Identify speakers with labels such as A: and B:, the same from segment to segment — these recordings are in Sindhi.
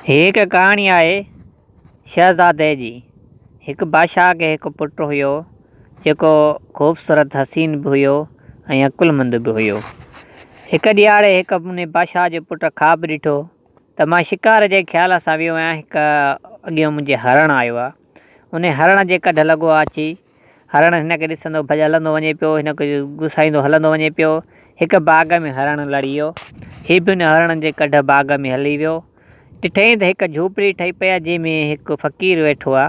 A: هيء هڪ ڪهاڻي آهي شهزادي جي. هڪ بادشاهه کي هڪ پٽ هيو، جيڪو خوبصورت حسين به هيو ۽ عقلمند به هيو. هڪ ڏيهاڙي هڪ انهي بادشاهه جي پٽ خواب ڏٺو ته مان شڪار جي خيال سان ويو آهيان، هڪ اڳيون منهنجي هرڻ آيو آهي، انهي هرڻ جي ڪڍ لڳو آهي اچي. هرڻ هن کي ڏسندو ڀڄ هلندو وڃي پيو، هن کي گسائيندو هلندو وڃي پيو. هڪ باغ ۾ هرڻ لڙي ويو. هي به ان هرڻ جي ڪڍ باغ ۾ هلي ويو. ڏٺائين ته هڪ جهوپڙي ٺهي پئي آهي، جنهن ۾ هڪ فقير ويٺو آهي.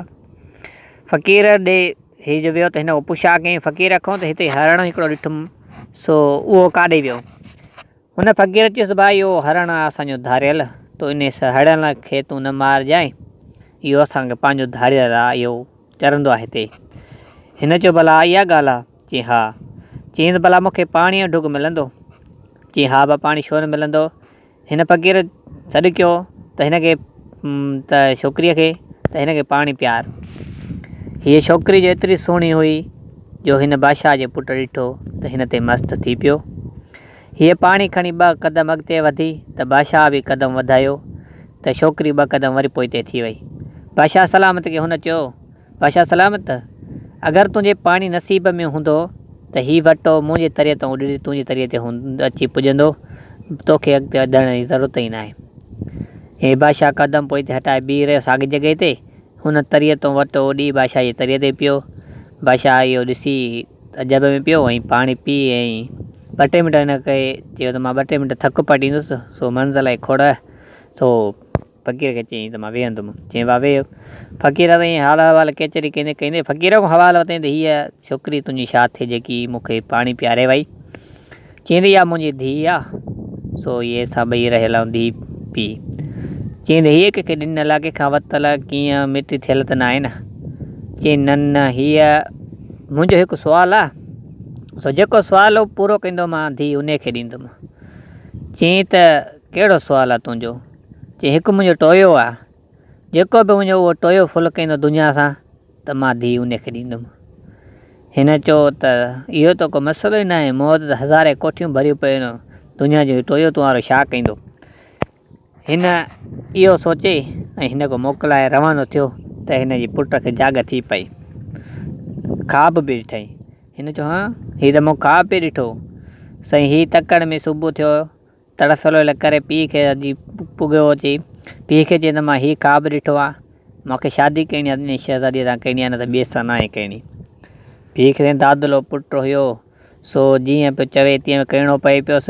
A: فقير ڏي هي جو ويو ته هن کان پڇا ڪيائين فقير کان ته هتي هرڻ هڪڙو ڏٺم، سو اهو ڪاڏي ويو؟ هن فقير چيس، ڀائي اهو هرڻ آ اسان جو ڌاڙيل، تو انهي هرڻ کي تون نه مارجانء، اهو اسان کي پنهنجو ڌاڙيل آ، اهو چرندو آ هتي. هن چيو، ڀلا اها ڳالهه آ؟ چيائين، ها. چيائين ته ڀلا مون کي پاڻيء جو ڍڳ ملندو؟ چيائين، ها ڀا پاڻي ڇو نه ملندو. هن فقير سڏ ڪيو ته هن کي ته ڇوڪريء کي ته هن کي پاڻي پيار. هيء ڇوڪري جو ايتري سهڻي هئي جو هن بادشاهه جي پٽ ڏٺو ته هن تي مست ٿي پيو. هيء پاڻي کڻي ٻه قدم اڳتي وڌي ته بادشاهه به قدم وڌايو ته ڇوڪري ٻه قدم وري پوئتي ٿي وئي. بادشاهه سلامت کي هن چيو، بادشاهه سلامت! اگر تنهنجي پاڻي نصيب ۾ هوندو ته هي وٽو منهنجي تريء تان اڏري تنهنجي تريء تي اچي پڄندو، توکي اڳتي وڌڻ جي ضرورت ئي ناهي. هي بادشاهه قدم پوئتي هٽائي بيهي رهيو ساڳي جڳهه تي. هن تريء تان وٽو اڏي بادشاهه جي تريء تي پيو. بادشاهه اهو ڏسي عجب ۾ پيو ۽ پاڻي پي ۽ ٻه ٽي منٽ هن کي چيو ته مان ٻه ٽي منٽ ٿڪ پٽيندس، سو منزل آهي کوڙ، سو فقير کي چيائين ته مان ويهندم. چيائين وا ويهه. فقير سائين حال احوال ڪچهري ڪندي ڪندي فقير کان حوال ورتائين ته هيء ڇوڪري تنهنجي ڇا ٿئي جيڪي مون کي پاڻي پياري وئي. چيائين ته اها منهنجي ڌيء آ، سو اهي اسان ٻئي رهيل آهيون ڌيء پيء. چيائين ته هيء ڪنهن کي ڏنل آ، ڪنهن کان ورتل آ، ڪيئن مٽي ٿيل ته ناهي نه؟ چيائين نه نه هيء منهنجو هڪ سوال آ، سو جيڪو سوال هو پورو ڪندو مان ڌيء انهيء کي ڏيندم. چيائين ته ڪهڙو سوال آ تنهنجو؟ چيائين هڪ منهنجو ٽويو آ، جيڪو به منهنجو اهو ٽويو ڦل ڪندو دنيا سان ته مان ڌيء انهيء کي ڏيندم. هن چيو ته اهو ته ڪو مسئلو ئي ناهي، مون وٽ ته هزارين ڪوٺيون ڀريون پيون آهن، دنيا جو هي ٽويو تون وارو ڇا ڪندو؟ هن اهو سوچي ۽ هن کي موڪلائي روانو ٿيو ته هن جي پٽ کي جاڳ ٿي پئي. خواب به ڏٺائين. هن چيو هان، هي ته مون خواب پئي ڏٺو. سائين هي تڪڙ ۾ صبح ٿيو تڙڦيل ڪري پيء کي اچي پڳيو اچي پيء کي چيائين ته مان هي خواب ڏٺو آ، مون کي شادي ڪرڻي آ ته انهيء شهزاديء سان ڪرڻي آ نه ته ٻئي سان ناهي ڪرڻي. پيء کي سائين دادلو پٽ هيو، سو جيئن پيو چوي تيئن ڪرڻو پئي پيس.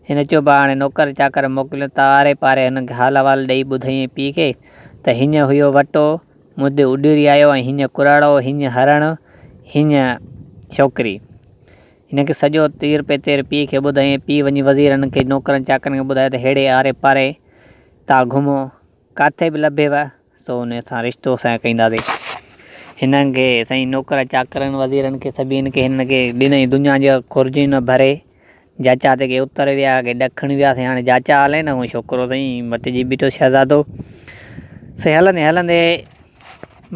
A: هن چيو ڀاء هاڻي نوڪر چاڪر موڪليون ته آري پاري هن کي حال احوال ڏئي ٻڌائين پيء کي ته هينئن هيو وٽو مون تي اڏري آيو ۽ هينئن ڪراڙو، هينئن هرڻ، هينئن ڇوڪري. هن کي سڄو تير پيتير پيء کي ٻڌائين. پيء وڃي وزيرن کي، نوڪرن چاڪرن کي ٻڌايو ته ههڙي آري پاري تا گهمو، ڪاٿي به لڀيو سو ان سان رشتو اسان ڪنداسين. هنن کي سائين نوڪر چاڪرن وزيرن کي سڀني کي هنن کي ڏنائين دنيا جا خرجين ڀري جاچا تي ڪي اتر ويا ڪي ڏکڻ ويا سائين هاڻي جاچا هلي نه هو ڇوڪرو سائين مٽجي بيٺو شهزادو سائين هلندي هلندي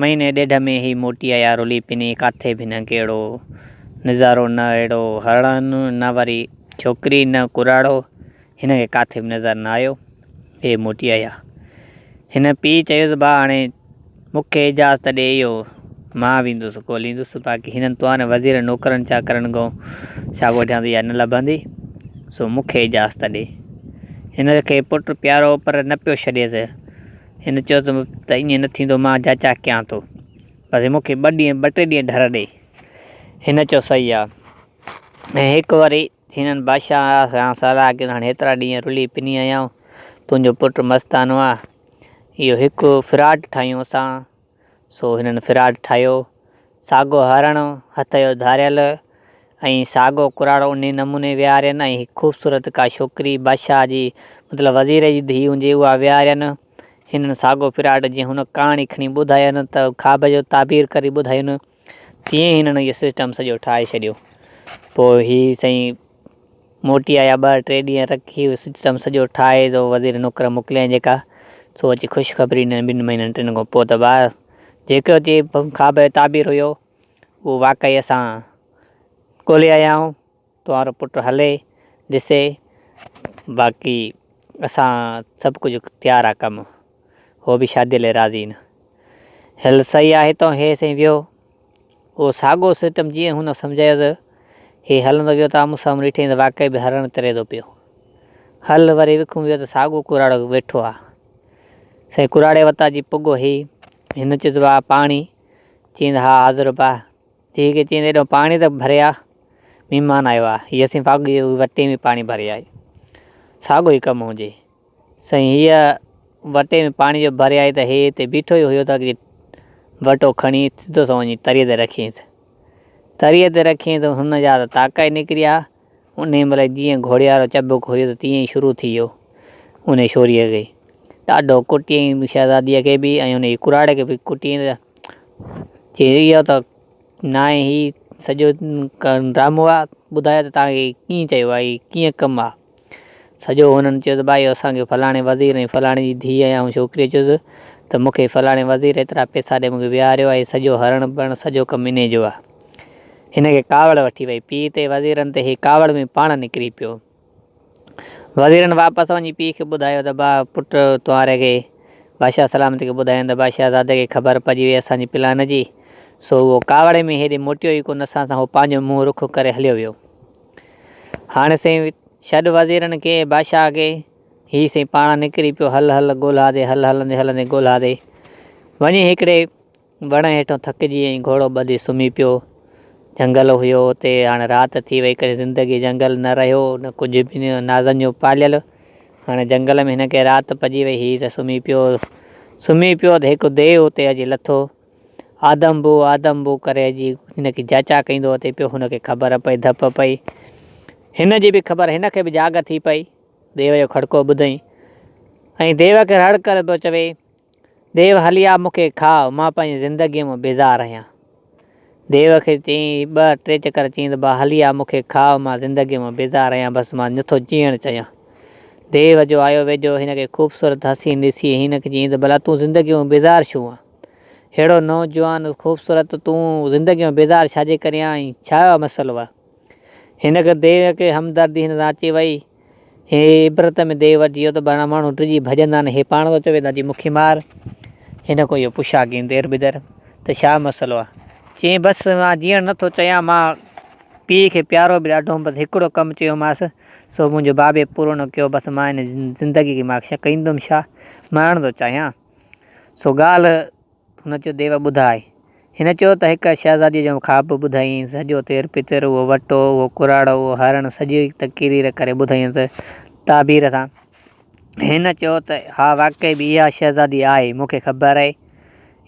A: مهيني ڏيڍ ۾ هي موٽي آيا رلي پني ڪاٿي به نه ڪهڙو نظارو نه اهڙو هرڻ نه وري ڇوڪري نه ڪراڙو هن کي ڪاٿي به نظر نه آيو. اهي موٽي آيا. هن پيء چيس، ڀاء هاڻي مون کي اجازت ڏي اهو مان ويندس ڳوليندس، باقي هنن توهان وزيرن نوڪرن چاڪرن کان ڇا ڳوليان ته اها نه لڀندي، سو مون کي اجازت ڏي. هن کي پٽ پيارو پر نه پيو ڇڏيس. هن چيو ته ائين نه ٿيندو مان جاچا ڪيان ٿو. بس مون کي ٻه ڏينهن ٻه ٽي ڏينهن ڍر ڏي. هن چيو صحيح آ. ۽ هڪ وري هنن بادشاهه سان صلاح ڪئي ته هاڻي هيترا ڏينهن رلي پني آيا آهيون، تنهنجو پٽ مستانو آ، اهو هڪ فراڊ ٺاهيون اسان. سو هنن فراڊ ٺاهيو. ساڳو هرڻ هٿ جو ڌاريل ۽ ساڳو ڪراڙو انهي نموني ويهارين ۽ هڪ خوبصورت ڪا ڇوڪري بادشاهه جي مطلب وزير جي ڌيء هجي اها ويهارين. هنن ساڳو فراڊ جيئن هن ڪهاڻي کڻي ٻڌاين ته خواب جو تعبير ڪري ٻڌاين. تيئن هنن اهو سسٽم سڄو ٺاهي ڇڏيو. پوء هي سائين موٽي آيا ٻه ٽي ڏينهن رکي اهو سسٽم سڄو ٺاهي تو وزير نوڪر موڪليائين جيڪا سو اچي خوشخبري ڏنائين ٻن مهينن ٽن کان پوء ته ڀاء جيڪو اچي خواب جو تعبير هيو اهو واقعي اسان ڳولي آيا آهيون توهان پٽ هلي ڏسي باقي اسان سڀ ڪجهه تيار آهي ڪم. هو به شاديء لاء راضي نه. هل صحيح آهي تون هي سائين ويو. اهو ساڳو سسٽم جيئن هن سمجهايس، هي هلندو ويو ته آمهون سامهون ڏٺائين ته واقعي به هرڻ تري ٿو پيو. هل وري وکون ويو ته ساڳو ڪراڙو ويٺو آ. سائين ڪراڙي وتان اچي پڳو هي. هن چيس ڀاء پاڻي. چيائين ته ها حاضر ڀاء. ڌيء کي چيائين ته ايڏو پاڻي ته ڀري آ. مهمان آيو آ. هيء سائين ساڳي وٽي ۾ پاڻي ڀري آئي. ساڳو ئي ڪم هجي. سائين هيء وٽي ۾ پاڻي جو ڀري آئي ته هي هتي بيٺو ئي هيو ته اڳتي وٽو کڻي سڌو سنئون وڃي تريء تي رکيائينس. تريء تي رکيائين ته هن جا ته تاڪ ئي نڪري آيا. انهيء مهل جيئن گهوڙي وارو چبڪ هيو ته تيئن ئي شروع ٿي ويو انهيء ڇوريء کي. ڏاڍو ڪٽيائين شهزاديء کي به ۽ انهيء ڪراڙي کي به ڪٽيائين ته چيائين اهو ته ناهي هي سڄو ڊرامو آ، ٻڌايو ته توهان کي ڪيئن چيو آهي، ڪيئن ڪم آ. سڄو هنن چيو ته ڀائي اسان کي فلاڻي وزير ۽ فلاڻي جي ڌيء آهي آئون ڇوڪريء چيس ته مون کي فلاڻي وزير ايترا پئسا ڏئي مون کي ويهاريو آهي سڄو هرڻ بڻ سڄو ڪم انهي جو آهي. هن کي ڪاوڙ وٺي وئي پيء تي وزيرن تي هي ڪاوڙ ۾ پاڻ نڪري پيو. وزيرن واپس وڃي پيء کي ٻڌايو ته ڀاء پٽ تنهاري کي بادشاهه سلامت کي ٻڌايائين ته ڀاء شهزادي کي خبر پئجي وئي اسان جي پلان جي سو اهو ڪاوڙ ۾ هيڏي موٽيو ئي ڪونه اسان سان هو پنهنجو منهن رخ ڪري هليو ويو. هاڻي سائين ڇڏ وزيرن کي بادشاهه کي، هي سائين پاڻ نڪري پيو هل هل ڳولها تي هل هلندي هلندي ڳولها تي وڃي هڪڙي وڻ هيٺون ٿڪجي ۽ گهوڙو ٻڌي سمهي پيو. جهنگل هيو اتي هاڻي رات ٿي وئي ڪڏهن زندگي جهنگل نه رهيو نه ڪجهه به نه نازن جو پاليل هاڻي جهنگل ۾ هن کي رات پئجي وئي هي ته سمهي پيو سمهي پيو ته هڪ ديو اتي اچي لٿو. آدم بو آدم بو ڪري جي هن کي جاچا ڪيندو اٿي پيو هن کي خبر پئي ڌپ پئي هن جي به خبر هن کي به جاڳ ٿي پئي ديو جو کڙڪو ٻڌئين ۽ ديو کي رڙ ڪري پيو چوي ديو هلي آ مون کي کاء مان پنهنجي زندگيء مان بيزار آهيان ديو کي چيائين ٻه ٽي چڪر چيائين ته با هلي آ مون کي کاء مان زندگيء مان بيزار آهيان بس مان نٿو جيئڻ چاهيان ديو جو آيو ويجهو هن کي خوبصورت حسين ڏسي هن کي چيائين ته ڀلا تون زندگيء مان بيزار ڇو آن ههڙو نوجوان خوبصورت تون زندگيء مان بيزار ڇا جي ڪري آن ۽ ڇا مسئلو آ؟ هن کي ديو کي همدردي هن سان اچي وئي. هي عبرت ۾ ديو وٽ ويو ته ڀلا ماڻهو ڊڄي ڀڄندا آهن هي پاڻ ٿو چوي ته اچي مون کي مار. هن کان اهو پڇا ڪيائين دير بدر ته ڇا مسئلو آ؟ چيائين بس مان جيئڻ نه ٿو چاهيان مان پيء کي پيارو به ڏاڍو هوم بس هڪڙو ڪم چيومانس سو منهنجو بابي پورو نه ڪيو بس مان هن زندگي کي مان ڪندم ڇا مرڻ ٿو چاهيان. سو ڳالهه هن چيو ديو ٻڌاء. هن چيو ته هڪ شهزاديء جو خواب ٻڌائين، سڄو تير پتر، اهو وٽو، اهو ڪراڙو، اهو هرڻ، سڄي تقرير ڪري ٻڌائينس تعبير سان. هن چيو ته ها واقعي به اها شهزادي آهي، مون کي خبر آهي،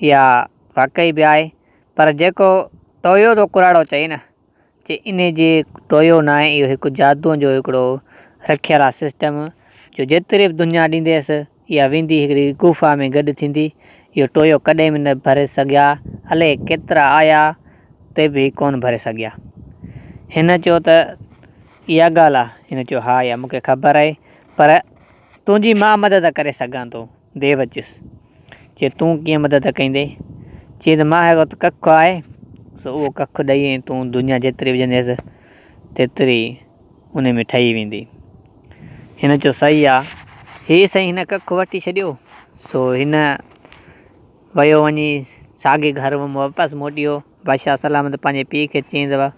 A: اها واقعي به آهي، پر جيڪو ٽويو ٿو ڪراڙو چئي نه، چي انهي جي ٽويو ناهي اهو هڪ جادوء جو هڪڙو رکيل آ سسٽم جو جيتري به دنيا ڏينديس اها ويندي هڪڙي غفا ۾ گڏ ٿيندي اهو ٽويو ڪڏهن به نه ڀري سگهيا الائي ڪيترا آيا ته به هي ڪونه ڀري سگهيا هن چيو ته اها ڳالهه آ هن چيو ها اها مونکي خبر آهي پر تنهنجي مان مدد ڪري سگهان ٿو. ديو چيس، چي تون ڪيئن مدد ڪيندين؟ چي ته مان هڪ ڪک آهي، سو اهو ڪک ڏئي ۽ تون دنيا جيتري وجهنديس، تيتري ان ۾ ٺهي ويندي. هن چيو، صحيح آ. هي سائين هن ڪک وٺي ڇڏيو، سو هن ويو وڃي ساڳئي گهر ۾ واپس موٽيو. بادشاهه سلامت پنهنجي پيء کي چيائين ته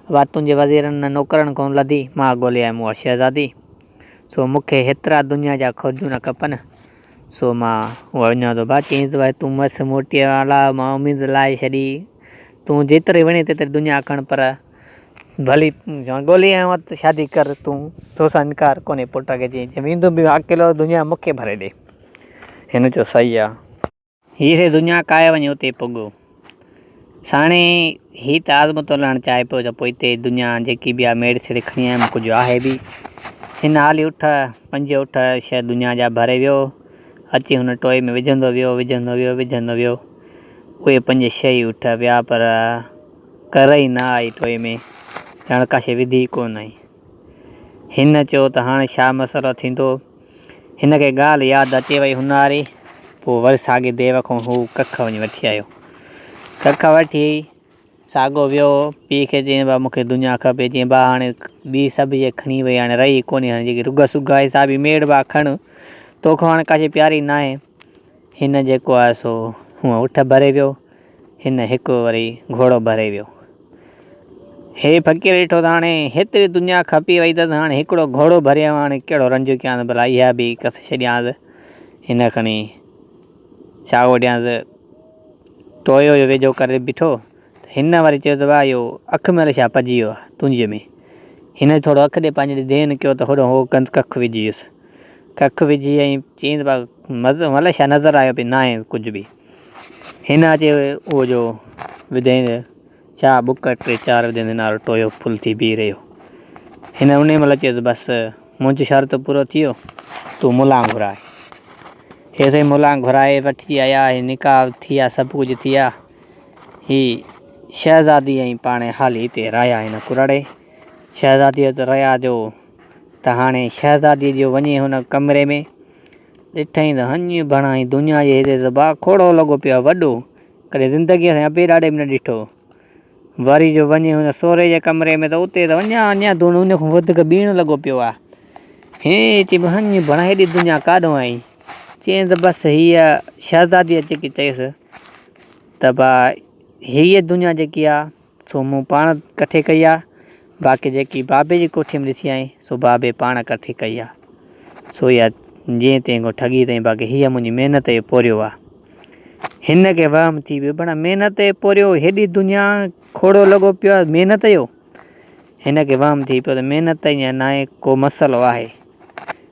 A: ابا تنهنجي وزيرن ۽ نوڪرن کان لڌي مان ڳولي آيم اها شهزادي، سو مون کي هيترا دنيا جا کجون نه کپن، سو مان وڃان ٿو. ڀاء چيائينس ته ڀائي تون مس موٽي آيو آهين، الا مان اميد لاهي ڇڏي، تون جيتري وڻين تيتري دنيا کڻ پر ڀلي ڳولي آيو آهين ته شادي ڪر، تون توسان انڪار ڪونهي. پٽ کي چيائين چي ويندم به اڪيلو دنيا مون کي ڀري ڏي. هن چيو صحيح آ. هي سي دنيا ڪاهي وڃي اتي پڳو. ساڻي هي ته آزمودو لهڻ چاهي پيو ته پوئتي دنيا جيڪي به آ ميڙ سيڙي کڻي آيم ڪجهه آهي به. هن حالي اٺ پنج اٺ شيء دنيا جا ڀري ويو. اچي هن ٽوئي ۾ وجهندو ويو وجهندو ويو وجهندو ويو. اهي پنج ڇهه ئي اٺ ويا پر ڪر ئي نه آئي ٽوئي ۾ ڄڻ ڪا شيء وڌي ئي ڪونه آئي. هن چيو ته هاڻي ڇا مسئلو ٿيندو؟ هن کي ڳالهه ياد اچي وئي هن واري، پوء وري ساڳي ديو کان هو ڪک وڃي وٺي آيو. ڪک وٺي ساڳو ويو، پيء کي چيائين ڀاء مون کي دنيا کپي، چيائين ڀاء هاڻي ٻي سڀ شيء کڻي وئي هاڻي رهي ڪونهي هاڻي جيڪي رڳ سڳ آهي سا به ميڙ ڀاء کڻ، توکان هاڻي ڪا شيء پياري ناهي. هن جيڪو آهي سو هونء اٺ ڀري ويو، هن هڪ وري گهوڙو ڀري ويو. هي فقير ڏٺو ته هاڻي هيتري دنيا کپي وئي اٿس، هاڻي هڪڙو گهوڙو ڀري آيو هاڻي ڪهڙو رنج ڪيانس ڀلا اها به ڪسي ڇڏيانس. هن کڻي ڇا وڍيانس، ٽويو جو ويجهو ڪري بيٺو ته هن وري چيو ته واهه اهو اک ۾ الائي ڇا پئجي ويو آهي تنهنجي ۾. هن ٿورو اک ڏي پنهنجي ڏي ڌين ڪيو ته هوڏانهن هو ڪنڌ ڪک وجهي ويس. ڪک وجهي ۽ چيائين ته ڀاء الائي ڇا نظر آيو پئي ناهي ڪجهه به. هن اچي اهو جو وڌائين ته ڇا ٻڪ ٽي چار وڌائين ته نارو ٽويو ڦل ٿي بيهي رهيو. هن انهي مهل چيس بس منهنجو شرط پورو ٿي ويو تون ملان گهراء. هي سائين ملان گهرائي وٺي آيا هي نڪاح ٿي ويا سڀ ڪجهه ٿي ويا. هي شهزادي ۽ پاڻ حالي هتي رهيا هن ڪراڙي شهزادي وٽ رهيا جو ته هاڻي شهزادي جو وڃي هن ڪمري ۾ ڏٺائين ته هڃ بڻائي دنيا جي هتي ته با کوڙو لڳو پيو آهي وڏو ڪڏهن زندگيء سان ابي ڏاڏي به نه ڏٺو. وري جو وڃي هن سوري جي ڪمري ۾ ته اتي ته اڃا اڃا ڌوڻ ان کان وڌيڪ ٻيڻ لڳو پيو آهي. هي چي به هڃ بڻا هيڏي دنيا ڪاڏهون آئي؟ چيائين ته بس هيء شهزاديء جيڪي چيس ته با هيء دنيا جيڪي آ سو مون پاڻ ڪٺي ڪئي آ، باقي جيڪي بابي جي ڪوٺي ۾ ڏسي آئين سو بابي پاڻ ڪٺي ڪئي آ. سو اها جنهن تنهن کان ٺڳي اٿئين باقي هيء منهنجي محنت جو پورهيو آ. هن کي وهم ٿي ويو ڀڻا محنت جو پورهيو هيڏي دنيا کوڙو لڳو پيو آ محنت جو. هن کي وهم ٿي پيو ته محنت ائين ناهي ڪو مسئلو آهي.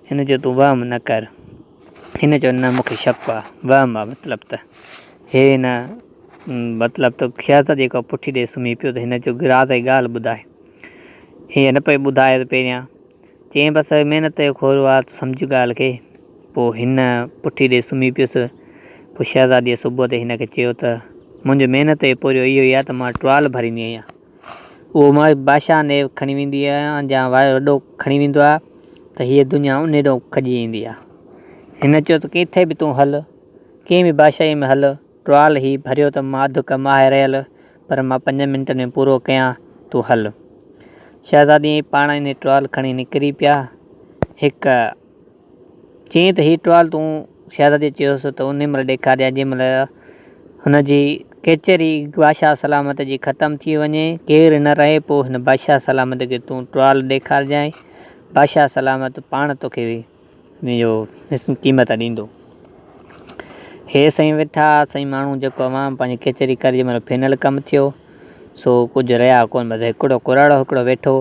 A: هن چيو تون وهم نه ڪر. هن چيو نه مون کي شڪ آ وهم آ مطلب ته هي نه مطلب ته شهزادي کان پٺي ڏئي سمهي پيو ته هن چيو راز جي ڳالهه ٻڌاء. هيء نه پئي ٻڌائي ته پهريان چيائين بس محنت جو کورو آ تون سمجهه ڳالهه کي. پوء هن پٺي ڏئي سمهي پيس. پوء شهزاديء صبح تي هن کي چيو ته منهنجو محنت جو پورهيو اهو ئي آ ته مان ٽوال ڀريندي آهيان. اهو مان بادشاهه ڏي کڻي ويندي آهيان يا وڏو کڻي ويندو آ ته هيء دنيا انهي ڏانهن کڄي ايندي آ. هن چيو ته ڪٿي به تون هل، ڪنهن به بادشاهيء ۾ هل، ٽوال هي ڀريو ته مان اڌ ڪم آهي رهيل، پر مان پنجن منٽن ۾ پورو ڪيان، تون هل. شهزادي ۽ پاڻ انهي ٽوال کڻي نڪري پيا. هڪ چيائين ته هي ٽوال تون شهزاديء چيس ته انهي مهل ڏيکارجانء جنهن مهل هن جي ڪچهري بادشاهه سلامت جي ختم ٿي وڃي، ڪير نه رهي، پوء هن بادشاهه سلامت کي تون ٽوال ڏيکارجانء، بادشاهه سلامت پاڻ توکي جو حسن قيمت ڏيندو. هي سائين ويٺا سائين ماڻهو جيڪو عوام پنهنجي ڪچهري ڪري جنهن مهل فينل ڪم ٿيو سو ڪجهه رهيا ڪونه بس هڪڙو ڪراڙو هڪڙو ويٺو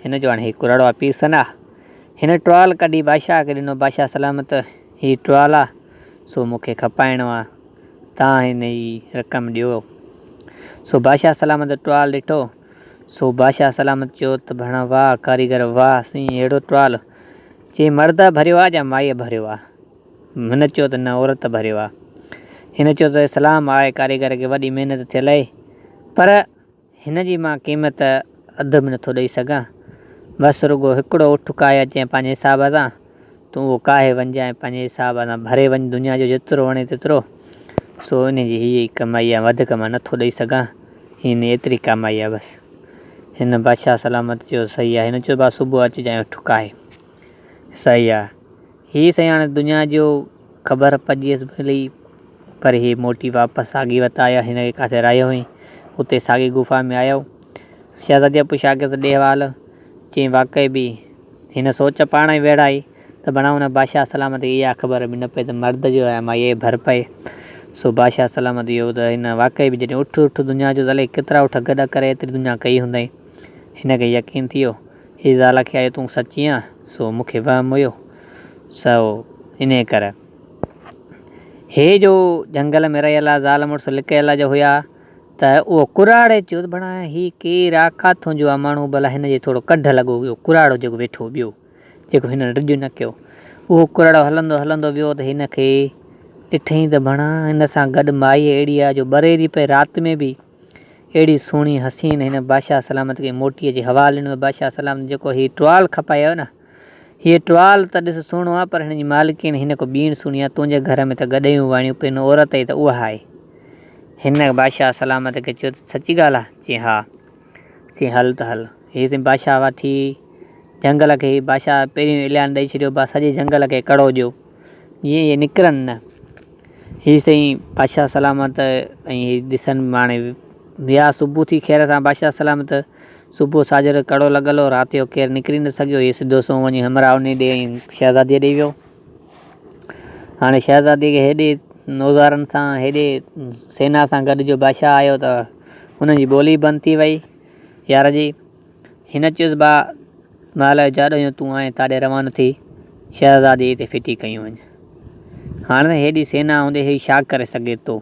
A: هن جو هاڻي هي ڪراڙو آ پير سنا هن ٽوال ڪڍي بادشاهه کي ڏنو بادشاهه سلامت هي ٽوال آ سو مون کي کپائڻو آ تان هن جي رقم ڏيو سو بادشاهه سلامت ٽوال ڏٺو سو بادشاهه سلامت چيو ته ڀڻا واهه ڪاريگر واهه سائين ههڙو ٽوال چي مرد ڀريو آ يا مائيء ڀريو آ؟ هن چيو ته نه عورت ڀريو آ. هن چيو ته سلام آهي ڪاريگر کي وڏي محنت ٿيل اهي پر هن جي مان قيمت اڌ به نٿو ڏئي سگهان. بس رڳو هڪڙو اٺ ڪاهي اچين پنهنجي حساب سان، تون اهو ڪاهي وڃجانء پنهنجي حساب سان ڀري وڃ دنيا جو جيترو وڻي تيترو. سو انهي جي هيء ئي ڪمائي آ وڌڪ مان نٿو ڏئي سگهان. هن ايتري ڪمائي آ بس. هن بادشاهه سلامت چيو صحيح آ. هن چيو ڀاء صبح اچجانء اٺ ڪاهي. صحيح آ. هي سائين هاڻي دنيا جو خبر پڄيس ڀلي پر هي موٽي واپس ساڳي وت آيا هن کي ڪاٿي راهيو هئين اتي ساڳي غفا ۾ آيو. شهزاديء پڇا ڪيس ڏي حوال. چيائين واقعي به هن سوچ پاڻ ئي ويڙهائي ته بڻا ان بادشاهه سلامت کي اها خبر به نه پئي ته مرد جو آهي مائيء جي ڀر پئي. سو بادشاهه سلامت اهو ته هن واقعي به جڏهن اٺ اٺ دنيا جو ته الائي ڪيترا اٺ گڏ ڪري ايتري دنيا ڪئي هوندائين. هن کي يقين ٿي ويو. هي زال کي آيو تون سچي آن سو مون کي وهم هيو سو انهيء ڪر. هي جو جهنگل ۾ رهيل آ زال مڙس لڪيل جو هيا. ته اهو ڪراڙي چيو ته ڀڻا هي ڪير آ، ڪاٿون جو آ ماڻهو ڀلا هن جي ٿورو ڪڍ لڳو اهو ڪراڙو جيڪو ويٺو ٻيو جيڪو هن ڊڄ نه ڪيو. اهو ڪراڙو هلندو هلندو ويو ته هن کي ڏٺئين ته ڀڻا هن سان گڏ مائي اهڙي آ جو ٻري ٿي پئي رات ۾ به اهڙي سهڻي حسين هن بادشاهه سلامت کي موٽي اچي حوال ڏنو ته بادشاهه سلامت جيڪو هي ٽوال کپايو آهي نه هيء ٽوال ته ڏس سهڻو آ پر هن جي مالڪين هن کان ٻيڻ سهڻي آ، تنهنجي گهر ۾ ته گڏهيون واڻيون پين عورت ئي ته اها آهي. هن بادشاهه سلامت کي چيو ته سچي ڳالهه آ؟ چيائين ها. چيائين هل ته هل. هي سائين بادشاهه وٺي جهنگل کي هي بادشاهه پهريون اعلان ڏئي ڇڏيو با سڄي جهنگل کي ڪڙو ڏيو جيئن اهي نڪرن نه. هي سائين بادشاهه سلامت ۽ هي ڏسن هاڻي ويا صبح ٿي خير سان بادشاهه سلامت صبح ساجهر ڪڙو لڳل هو رات جو ڪير نڪري نه سگهيو هي سڌو سنئون وڃي همراهه انهي ڏي ۽ شهزاديء ڏي ويو. هاڻي شهزاديء کي هيڏي نوزارن سان هيڏي سينا سان گڏ جو بادشاهه آيو ته هن جي ٻولي بند ٿي وئي يار جي. هن چيس با مهل جاڏو جو تون آئين تاڏي روانو ٿي شهزاديء تي ڦٽي ڪيون وڃ. هاڻي هيڏي سينا هوندي هي ڇا ڪري سگهي ٿو.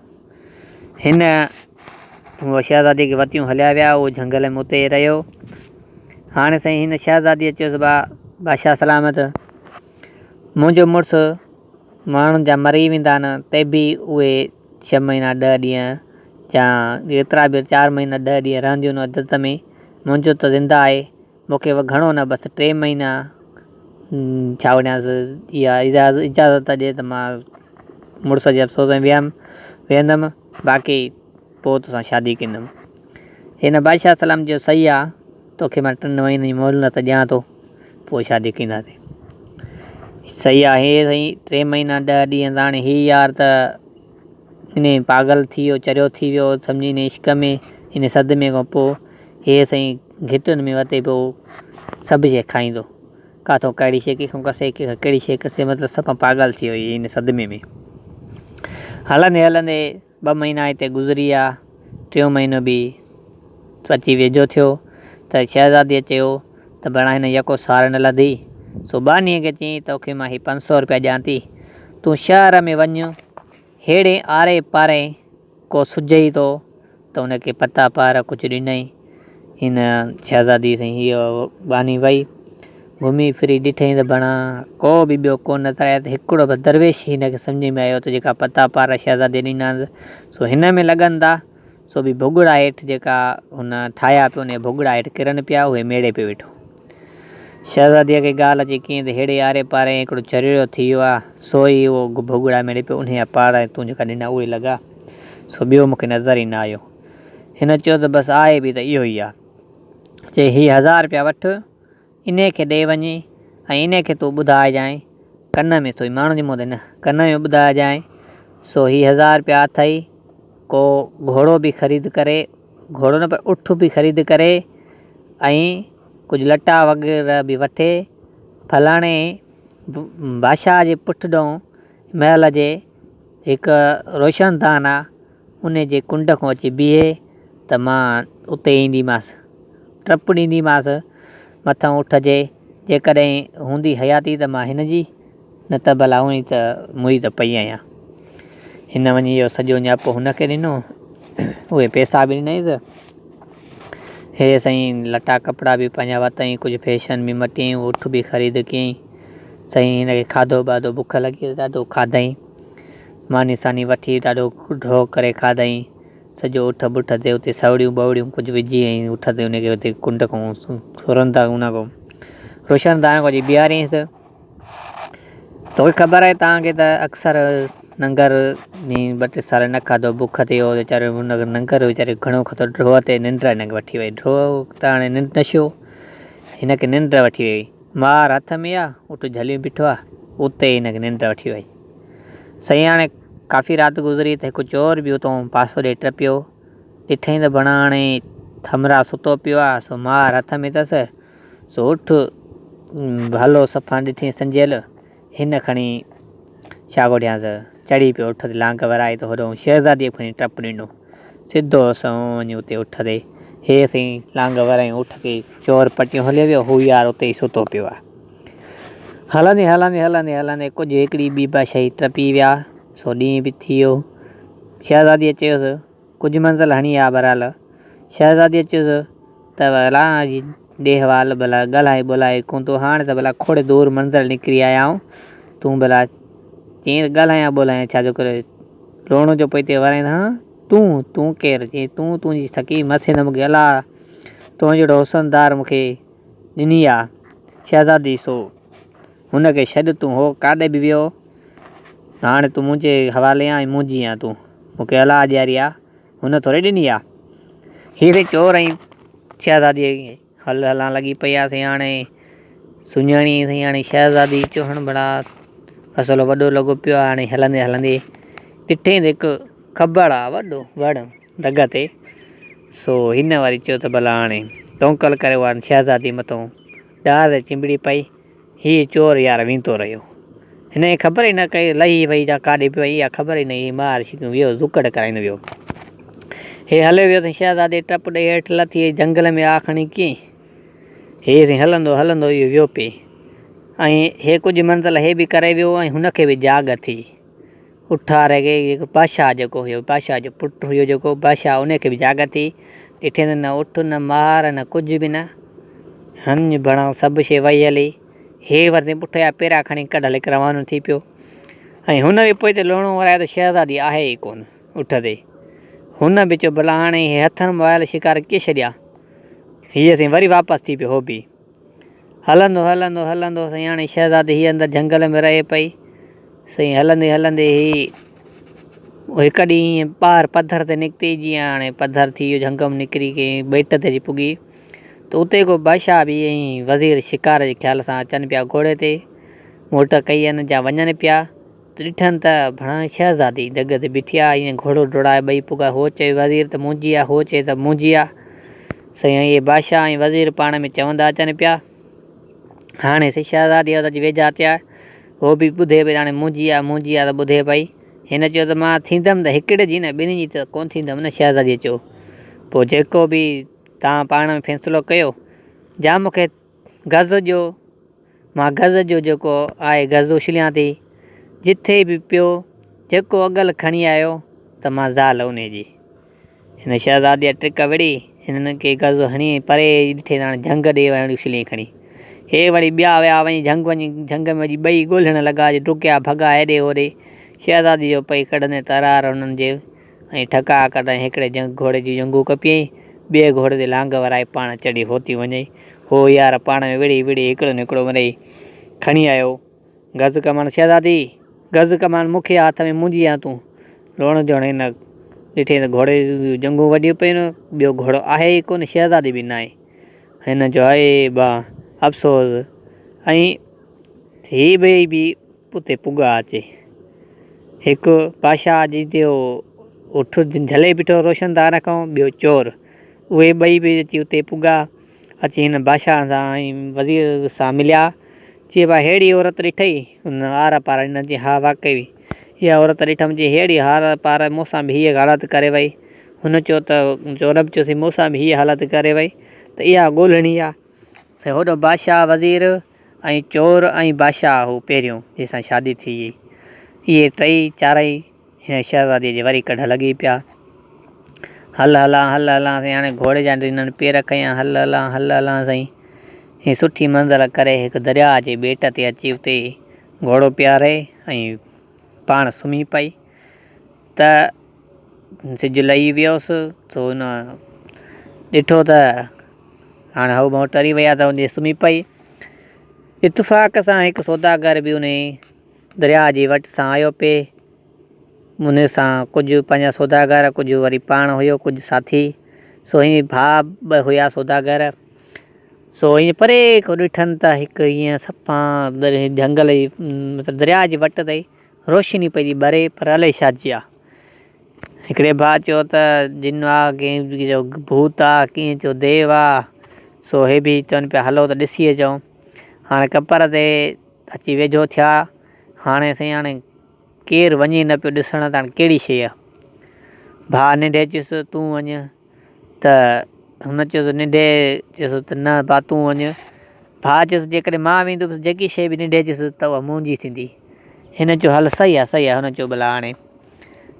A: هن هو شهزاديء کي وتيون هليا ويا، اهو جهنگل ۾ اتي ئي رهيو. هاڻي سائين هن شهزاديء چيس با بادشاهه سلامت! منهنجو مڙس ماڻهن جا مري ويندا آهن ته به اهي ڇهه مهينا ڏهه ڏينهن يا ايترا به چار مهينا ڏهه ڏينهن رهنديون آهن عدت ۾ منهنجو ته زنده آهي مون کي گهڻو نه بس ٽي مهينا ڇا وڃانس اها اجازت ڏي ته مان مڙس جي افسوس ۾ ويهم ويهندم باقي پوء توسان شادي ڪندم هن بادشاهه سلام چيو صحيح آ توکي مان ٽن مهينن جي مهلت ڏيان ٿو پوء شادي ڪنداسين. صحيح آهي سائين ٽي مهينا ڏهه ڏينهن ته هاڻي هي يار ته انهي پاڳل ٿي ويو چريو ٿي ويو سمجهي انهي عشق ۾ انهي صدمي کان پوء هي سائين گهٽن ۾ وتي پيو سڀ شيء کائيندو ڪاٿو ڪهڙي شيء ڪنهن کان کسي ڪنهن کان ڪهڙي شيء کسي مطلب صفا پاڳل ٿي ويو هي انهي صدمي ۾ هلندي هلندي ٻه مهينا هتي گذري ويا، ٽيون مهينو به اچي ويجهو ٿيو ته شهزاديء چيو ته ڀلا هن يڪو سار نه لڌي، سو ٻانهيء کي چيائين توکي مان هي 500 رپيا ڏيان ٿي، تون شهر ۾ وڃ، هيڙي آري پاري ڪو سجهئي ٿو ته ان کي پتا پار ڪجهه ڏنائين. هن شهزاديء سائين هيء ٻانهي وئي. گهمي ڦري ڏٺائين ته بڻا ڪو به ٻيو ڪو نه نظر آيو ته هڪڙو بس درويش ئي هن کي سمجهه ۾ آيو ته جيڪا پتا پار شهزاديء ڏنائينس سو هن ۾ لڳن ٿا. سو به ڀڳڙا هيٺ جيڪا هن ٺاهيا پيو انهيء ڀڳڙا هيٺ ڪرن پيا اهي ميڙي پيو ويٺو. شهزاديء کي ڳالهه اچي ڪيئن ته هيڙي آري پاري هڪڙو چريڙو ٿي ويو آ، سو ئي اهو ڀڳڙا ميڙي پيو، انهيء جا پار ۽ تون جيڪا ڏنا اهي لڳا، سو ٻيو مون کي نظر ئي نه آيو. هن چيو ته بس آهي به ته اهو ئي آ. چي هي هزار رپيا وٺ، انهيء کي ڏي وڃ ۽ انهيء کي تون ٻڌائجانء ڪن ۾، سو ئي ماڻهن جي منهن تي نه، ڪن ۾ ٻڌائجانء، سو هي هزار رپيا اٿئي، ڪو گهوڙو به خريد ڪري، گهوڙو نه پر اٺ به خريد ڪري ۽ ڪجهه لٽا وغيره به وٺي، فلاڻي بادشاهه جي پٺ ڏانهن محل جي هڪ روشن دان آ، انهي جي ڪنڊ کان اچي بيهي ته مان اتي اينديمانس، ٽپ ڏينديمانس مٿان اٺ جي، جيڪڏهن هوندي حياتي ته مان هن جي، نه ته ڀلا هونئن ته موئي ته پئي آهيان. هن وڃي اهو سڄو نياپو هن کي ڏنو. اهي پئسا به ڏنائينس. هي سائين لٽا ڪپڙا به پنهنجا ورتائين، ڪجهه فيشن به مٽيائين، اٺ به خريد ڪيائين. سائين هن کي کاڌو ٻاڌو بک لڳي ته ڏاڍو کاڌائين. ماني ساني وٺي ڏاڍو ڍؤ ڪري کاڌائين. سڄو اٺ بٺ تي اتي سوڙيون ٻوڙيون ڪجهه وجهي ۽ اٺ تي ان کي اتي ڪنڊ کان سرندا ان کان روشن دان کان اچي بيهاريائينس. توکي خبر آهي توهان کي ته اڪثر ننگر ڏينهن ٻه ٽي سال نه کاڌو بک تي هو ويچارو هن ننگر ويچاري گهڻو کاڌو ڊوهه تي ننڊ هن کي وٺي وئي ڊوهه ته هاڻي ننڊ نشو هن کي ننڊ وٺي وئي مار هٿ ۾ آ اٺ جهليون بيٺو آ اتي هن کي ننڊ وٺي وئي سائين هاڻي ڪافي رات گذري ته هڪ چور به اتو پاسو ڏي ٽپيو ڏٺائين ته بڻا هاڻي ٿمرا ستو پيو آ سو مار هٿ ۾ اٿس سو اٺ ڀلو صفا ڏٺي سنجيل، هن کڻي ڇا ڪوٺيانس، چڙهي پيو اٺ تي لانگ ورائي ته هوڏانهن شهزاديء کڻي ٽپ ڏنو، سڌو سنئون وڃي اتي اٺ تي. هي سائين لانگ ورائي اٺ کي چور پٽيون هليو ويو، هو يار اتي ئي ستو پيو آهي. هلندي هلندي هلندي هلندي ڪجهه هڪڙي ٻي بادشاهي ٽپي ويا، سو ڏينهن به ٿي ويو. شهزاديء چيس. ڪجهه منزل هڻي آ بهرحال. شهزاديء چيس ته ڀلا جي ڏي حوال ڀلا ڳالهائي ٻولهائي ڪونه ٿو هاڻ ته ڀلا کوڙ دور منزل نڪري آيا آهيون تون ڀلا چئين ته ڳالهايان ٻولهايان ڇا جو ڪري روئڻو جو پئي تي ورائين ته هان تون تون ڪير چئين تون تنهنجي سڪي مسي نه مونکي الله تو جهڙو حسن دار مونکي ڏني آ شهزادي سو هن کي ڇڏ تون هو ڪاڏي به ويو هاڻي تون منهنجي حوالي آن ۽ منهنجي آن تون. مون کي الله ڏياري آ، هن ٿوري ڏني آ. هي سائين چور ۽ شهزادي هل هلان لڳي پئي آ سائين هاڻي سڃاڻي سائين هاڻي شهزادي چوهڻ بڙا فصل وڏو لڳو پيو آ هاڻي هلندي هلندي ڏٺئين ته هڪ کٻڙ آ وڏو وڻ دڳ تي. سو هن وري چيو ته ڀلا هاڻي ٽونڪل ڪري اها شهزادي مٿئون ڏار تي چنبڙي پئي. هيء چور يار ويندو رهيو. هن کي خبر ئي نه ڪئي لهي وئي يا ڪاڏي به وئي اها خبر ئي نه هي مار شڪيون ويو زڪڙ ڪرائيندو ويو. هي هليو ويو سائين شهزادي ٽپ ڏئي هيٺ لٿي جهنگل ۾ آ کڻي ڪيئين. هي سائين هلندو هلندو اهو ويو پئي ۽ هي ڪجهه منزل هي به ڪري ويو ۽ هن کي به جاڳ ٿي. اٺاري کي جيڪو بادشاهه جيڪو هيو بادشاهه جو پٽ هيو جيڪو بادشاهه ان کي به جاڳ ٿي. ڏٺي ته نه اٺ نه مهار نه ڪجهه به نه. هنج ڀڻا سڀ شيء وئي هلي. هي وري پٺ جا پيرا کڻي ڪڍ هلي روانو ٿي پيو ۽ هن به پوئتي لوڻو ورايو ته شهزادي آهي ئي ڪونه اٺ تي. هن به چيو ڀلا هاڻي هي هٿن مان ويل شڪار ڪيئن ڇڏيان. هيء سائين وري واپس ٿي پيو هو به. هلندو هلندو هلندو سائين هاڻي شهزادي هيء اندر جهنگل ۾ رهي پئي. سائين هلندي هلندي هي هڪ ڏينهن ائين ٻاهر پڌر تي نڪتي جيئن هاڻي پڌر ٿي ويو جهنگ ۾ نڪري ڪنهن ٻيٽ تي اچي پڳي ته اتي ڪو بادشاهه به ۽ وزير شڪار جي خيال سان اچن پيا گهوڙي تي موٽ ڪئي ان جا وڃن پيا ته ڏٺن ته ڀڻا شهزادي دڳ تي بيٺي آ ائين گهوڙو ڊوڙائي ٻئي پڳا هو چئي وزير ته منهنجي آ هو چئي ته منهنجي آ سائين اهي بادشاهه ۽ وزير پاڻ ۾ چوندا اچن پيا هاڻي سي شهزادي اچي ويجها ٿيا هو به ٻڌي پئي ته هاڻي منهنجي آ منهنجي آ ته ٻڌي پئي هن چيو ته مان ٿيندم ته هڪڙي جي نه ٻنهي جي ته ڪونه ٿيندم نه شهزاديء چيو پوء جيڪو به توهان پاڻ ۾ فيصلو ڪيو جا مون کي گز ڏيو مان گز جو جيڪو آهي گز اڇليان ٿي جٿي به پيو جيڪو اڳل کڻي آيو ته مان زال انهي جي. هن شهزاديء ٽرڪ وڙهي، هنن کي گز هڻي پري ڏٺي ته هاڻي جهنگ ڏي وڃڻ اڇلي کڻي. هي وري ٻيا ويا وڃي جهنگ وڃي جهنگ ۾ وڃي ٻئي ڳولڻ لڳا جي ڊڪيا ڀڳا هيڏي هوڏي. شهزادي جو پئي ڪڍندي ترار هنن جي ۽ ٺڪاء ڪڍائين هڪڙي جهنگ گهوڙي جون ڄنگهون ڪپيائين، ٻئي گهوڙي تي لانگ ورائي پاڻ چڙهي هوتي وڃئي. هو يار پاڻ ۾ وڙهي وڙهي هڪڙو نه هڪڙو مرئي کڻي آيو. گز ڪمان شهزادي! گز ڪمان مون کي هٿ ۾ منهنجي آن تون. لوڻ جوڻ هن ڏٺي ته گهوڙي جون ڄنگهون وڍيون پيون، ٻيو گهوڙو آهي ئي ڪونه، شهزادي به ناهي. هن چيو هاء با افسوس! ۽ هي ٻئي به اتي پڳا اچي. هڪ بادشاهه جي تي اٺ جهلي بيٺو روشندان کان، ٻيو چور. اهي ٻئي به اچي اتي پڳا. اچي هن بادشاهه سان ۽ وزير سان مليا. چي ڀاء ههڙي عورت ڏٺئي؟ هن آر پار ڏنس چي ها واقعي اها عورت ڏٺم چي ههڙي هار پار مون سان به هيء حالت ڪري وئي. هن چيو ته چور به چيو سائين مون سان به هيء حالت ڪري وئي ته اها ڳولڻي آ. سائين هوڏو بادشاهه وزير ۽ چور ۽ بادشاهه هو پهريون جنهن سان شادي ٿي هئي. اهي ٽئي چارئي هن شهزاديء جي وري ڪڍ لڳي پيا. هل هلان هل هلان سائين هاڻي گهوڙي جا هنن پير کنيا هل هلان هل هلان سائين هي سٺي منزل ڪري هڪ درياء جي ٻيٽ تي اچي اتي گهوڙو پياري ۽ پاڻ سمهي پئي ته سج لهي ويس سو هن ڏٺو ته هاڻي هو ڀئو ٽري ويا ته هن سمهي پئي. اتفاق سان هڪ سوداگر به انهي درياء جي وٽ سان آيو پئي. ان سان ڪجهه پنهنجا سوداگر، ڪجهه وري پاڻ هيو، ڪجهه ساٿي. سو هي ڀاء به هيا سوداگر. سو ائين پري کان ڏٺن ته هڪ ائين صفا جهنگل جي مطلب درياء جي وٽ تي روشني پئي ٿي ٻري پر الائي ڇا جي آ. هڪڙي ڀاء چيو ته جن آ، ڪنهن چيو ڀوت آ، ڪنهن چيو ديو آ. سو هي به چون پيا هلو ته ڏسي اچون. هاڻي ڪپر تي اچي ويجهو ٿيا. هاڻي سائين هاڻي ڪير وڃي نه پيو ڏسڻ ته هاڻي ڪهڙي شيء آ. ڀاء ننڍي چيس تون وڃ ته هن چيس ننڍي چيس ته نه ڀاء تون وڃ. ڀاء چيس جيڪڏهن مان ويندس جيڪي شيء به ننڍي چيس ته اها منهنجي ٿيندي. هن چيو هل صحيح آ صحيح آ هن چيو ڀلا هاڻي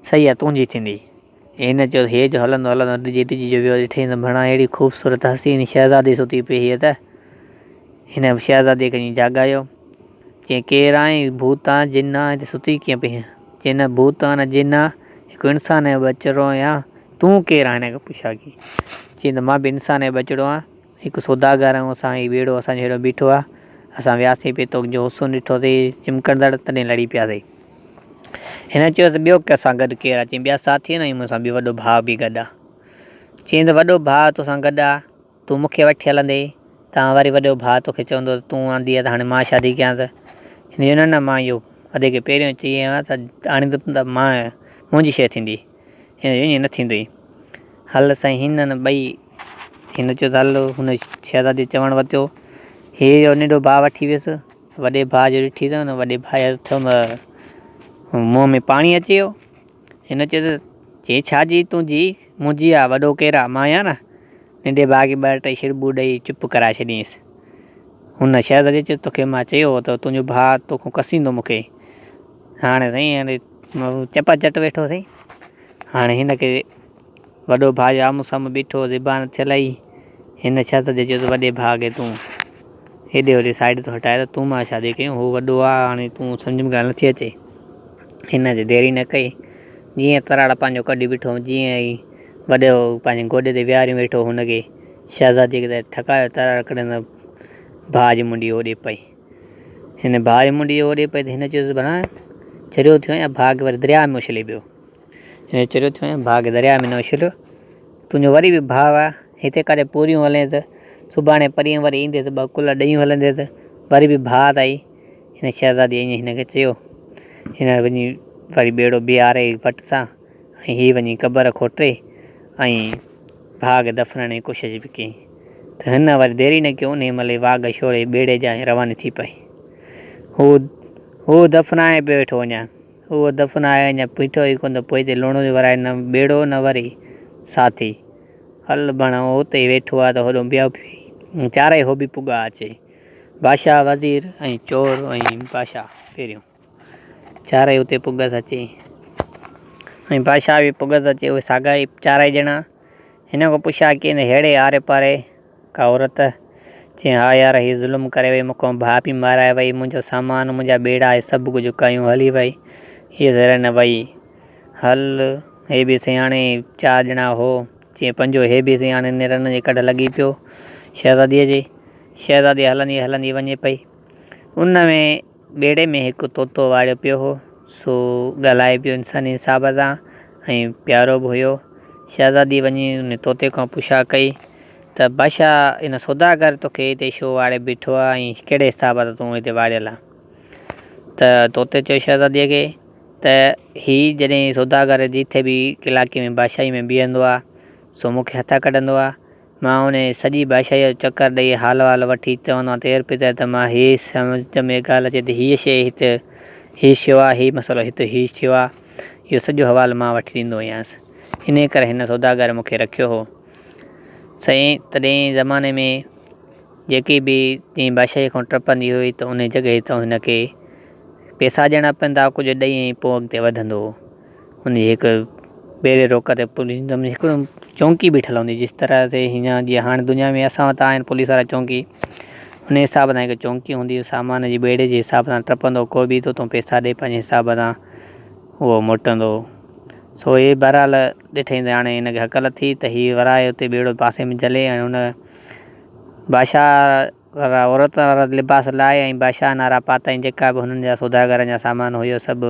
A: صحيح آ تنهنجي ٿيندي. هن چيو هي جو هلندو هلندو ڊڄي ڊڄي جو ويو ڏٺئين ته ڀڻا اهڙي خوبصورت حسين شهزادي ستي پئي هئي ته هن شهزادي کي وڃي جاڳايو. چيائين ڪير آهين ڀوت آن جن آن هتي ستي ڪيئن پئي آهين؟ چيائين نه ڀوت آن نه جن آن هڪ انسان جو ٻچڙو آهيان تون ڪير آهين هن کان پڇا ڪئي. چيائين ته مان به انسان جو ٻچڙو آهيان. هڪ سوداگر ۽ اسان هي ٻيڙو اسان جو هيڏو بيٺو آ. اسان وياسين پئي تو جو حسن ڏٺوسين چمڪندڙ تڏهن لڙي پياسين. هن چيو ته ٻيو ڪنهن سان گڏ ڪير آ؟ چيائين ٻيا ساٿي آهن ۽ مون سان ٻيو وڏو ڀاء به گڏ آ. چيائين ته وڏو ڀاء توسان گڏ آ، تون مون کي وٺي هلندين تان وري وڏو ڀاء توکي چوندو ته تون آندي آ ته هاڻي مان شادي ڪيانس. هن چيو نه نه مان اهو ادي کي پهريون چئي آيو آهيان ته آڻيندم ته مان منهنجي شيء ٿيندي. هن چيو ائين نه ٿيندو ئي. هل سائين هنن ٻئي هن چيو ته هل هن شهزادي چوڻ وتيو هي جو ننڍو ڀاء وٺي ويس. وڏي ڀاء جو ڏٺي ته هن وڏي ڀاء جي هٿ ۾ منهن ۾ پاڻي اچي ويو. هن چيو ته چي ڇا جي تنهنجي منهنجي آ وڏو ڪير آ مان آهيان نه. ننڍي ڀاء کي ٻه ٽي ڇڙٻون ڏئي چپ ڪرائي ڇڏيائينس. هن شهزادي چيو توکي مان چيو هو ته تنهنجو ڀاء توکان ڪسيندو مون کي. هاڻي سائين چپا چٽ ويٺو سائين. هاڻي هن کي وڏو ڀاء جو آمهون سامهون بيٺو زبان ٿيل هئي. هن شهزادي چيو ته وڏي ڀاء کي تون هيڏي هوڏي سائيڊ تان هٽاء ته تون مان شادي ڪيون. هو وڏو آ هاڻي تون سمجهه ۾ ڳالهه نٿي اچي. هن جي ديري نه ڪئي. جيئن تراڙ پنهنجو ڪڍي بيٺو جيئن ئي وڏو پنهنجي گوڏي تي ويهاريون ويٺو هن کي شهزادي کي ته ٺڪايو تراڙ ڪڍندي ته ڀاء جي منڍي هوڏي پئي. هن ڀاء جي منڍي هوڏي پئي ته هن چيس ڀلا چريو ٿيو آهين ڀاء کي وري درياء ۾ اڇلي پيو. هن چريو ٿيو آهين ڀاء کي درياء ۾ نه اڇليو. تنهنجو وري به ڀاء آهي هتي ڪاڏي پوريون هلين ته سڀاڻي پرينء وري اينديس ٻه ڪل ڏيون هلنديس وري به ڀاء اٿئي. هن شهزادي ائين هن کي چيو. هن وڃي وري ٻيڙو بيهاري وٽ سان ۽ هي وڃي قبر کوٽي ۽ ڀاء کي دفنائڻ جي ڪوشش به ڪيائين ته هن وري دير ئي نه ڪيو انهيء مهل ئي واگهه ڇوڙي ٻيڙي جا ۽ رواني ٿي پئي. هو هو دفنائي پيو ويٺو وڃان. اهو دفنائي اڃا بيٺو ئي ڪونه ته پوئتي لوڻو جو ورائي نه ٻيڙو نه وري ساٿي. هل ڀڻ هو اتي ئي ويٺو آهي ته هوڏهون ٻيا به چارئي هو به پڳا اچي. بادشاهه، وزير ۽ چور ۽ بادشاهه پهريون. چارئي اتي پڳس اچي ۽ بادشاهه به پڳس اچي اهي ساڳا ئي چارئي ڄڻا هن کان پڇا ڪين ههڙي آري پاري ڪا عورت چيائين ها يار هي ظلم ڪري وئي مون کان ڀاء به مارائي وئي منهنجو سامان منهنجا ٻيڙا هي سڀ ڪجهه ڪيون هلي وئي هيء ذرا نه وئي هل هي به سياڻي چار ڄڻا هو چيائين پنجو هي به سياڻي نرن جي ڪڍ لڳي پيو شهزاديء جي شهزادي هلندي هلندي وڃي پئي ان ۾ ٻيڙي ۾ هڪ طوطو واڙيو پيو هو، سو ڳالهائي پيو انساني حساب سان ۽ پيارو به هيو. شهزادي وڃي ان طوطي کان پڇا ڪئي ته بادشاهه ان سوداگر توکي هتي ڇو واڙي بيٺو آهي ۽ ڪهڙي حساب سان تون هتي واڙيل آهين؟ ته طوطي چيو شهزاديء کي ته هي جڏهن سوداگر جٿي به علائقي ۾ بادشاهي ۾ بيهندو آهي سو مون کي هٿ ڪڍندو آهي مان انهيء سڄي بادشاهيء جو چڪر ڏيئي حال احوال وٺي چوندو آهيان تير پتر ته مان هيء سمجهه ۾ ڳالهه اچي ته هيء شيء هت هي ٿيو آهي، هي مسئلو هت هي ٿيو آهي. اهو سڄو حوال مان وٺي ڏيندو آهيانس. انهيء ڪري هن سوداگر مون کي رکيو هو. سائين، تڏهن زماني ۾ جيڪي به جنهن بادشاهيء کان ٽپندي هئي ته انهيء جڳهه تان هن کي پئسا ڏيڻا پوندا هئا، ڪجهه ڏئي ۽ پوء اڳتي وڌندو هو. ان جي هڪ ٻيڙي روڪ تي پوليس هڪ چونڪي بيٺل هوندي جس طرح سي هينئر جيئن هاڻي دنيا ۾ اسان وٽ آهن پوليس وارا چونڪي ان حساب سان هڪ چونڪي هوندي سامان جي ٻيڙي جي حساب سان ٽپندو ڪو به ته تون پيسا ڏي پنهنجي حساب سان اهو موٽندو سو هي بهرحال ڏٺئي ته هاڻي هن کي هڪل ٿي ته هي ورائي اتي ٻيڙو پاسي ۾ جهلي ۽ هن بادشاهه وارا عورت وارا لباس لاهي ۽ بادشاهه نارا پاتائين، جيڪا به هنن جا سوداگرن جا سامان هيو سڀ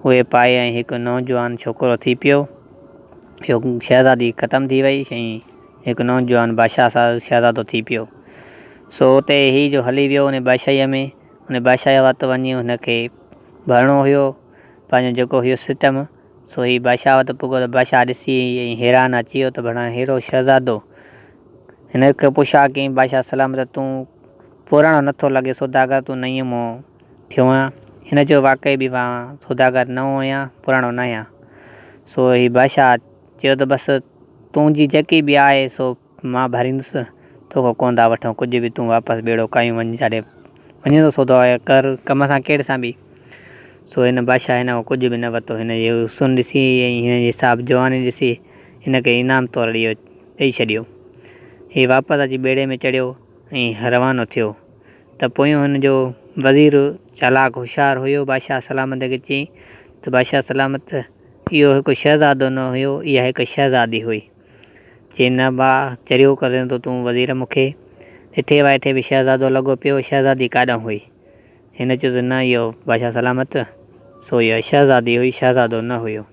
A: اهي پائي ۽ هڪ نوجوان ڇوڪرو ٿي پيو. اهو شهزادي ختم ٿي وئي ۽ هڪ نوجوان بادشاهه شهزادو ٿي پيو. سو اتي هي جو هلي ويو ان بادشاهيء ۾ ان بادشاهيء وٽ وڃي هن کي ڀرڻو هيو پنهنجو جيڪو هيو ستم سو هي بادشاهه وٽ پڳو ته بادشاهه ڏسي ۽ حيران اچي ويو ته ڀلا ههڙو شهزادو هن کي پڇا ڪيائين، بادشاهه سلامت تون پراڻو نٿو لڳين سوداگر تون نئين منهن ٿيو آهين. هن چيو، واقعي به مان سوداگر نئون آهيان، پراڻو ناهيان. سو هي بادشاهه چيو ته بس تنهنجي جيڪي به آهي سو مان ڀريندس، توکان ڪونه ٿا وٺون ڪجهه به تون واپس ٻيڙو ڪاهيون وڃ جاڏي وڃين ٿو سودو ڪر ڪم سان ڪهڙي سان به. سو هن بادشاهه هن کان ڪجهه به نه ورتو. هن جي حسن ڏسي ۽ هن جي حساب جواني ڏسي هن کي انعام طور اهو ڏئي ڇڏيو. هي واپس اچي ٻيڙي ۾ چڙهيو ۽ روانو ٿيو ته پويون هن جو وزير چالاڪ هوشيار هيو. بادشاهه سلامت کي چيائين ته بادشاهه سلامت اهو هڪ شهزادو نه هيو، اها هڪ شهزادي هئي. چيائين نه ڀاء چريو ڪرين ٿو تون وزير مون کي. ڏٺي وائٺي به شهزادو لڳو پيو، شهزادي ڪاڏانهن هئي؟ هن چيو ته نه اهو بادشاهه سلامت سو اها شهزادي هئي، شهزادو نه هيو.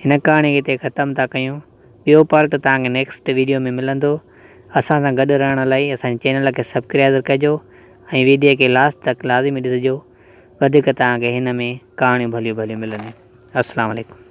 A: هن ڪهاڻي کي هتي ختم ٿا ڪيون. ٻيو پارٽ توهان کي نيڪسٽ ويڊيو ۾ ملندو. اسان سان گڏ رهڻ لاء اسان جي چينل کي سبڪرائيزر ڪجو ۽ ويڊيو کي لاسٽ تڪ لازمي ڏسجو. وڌيڪ توهان کي هن ۾ ڪهاڻيون ڀليون ڀليون ملنديون. السلام عليڪم.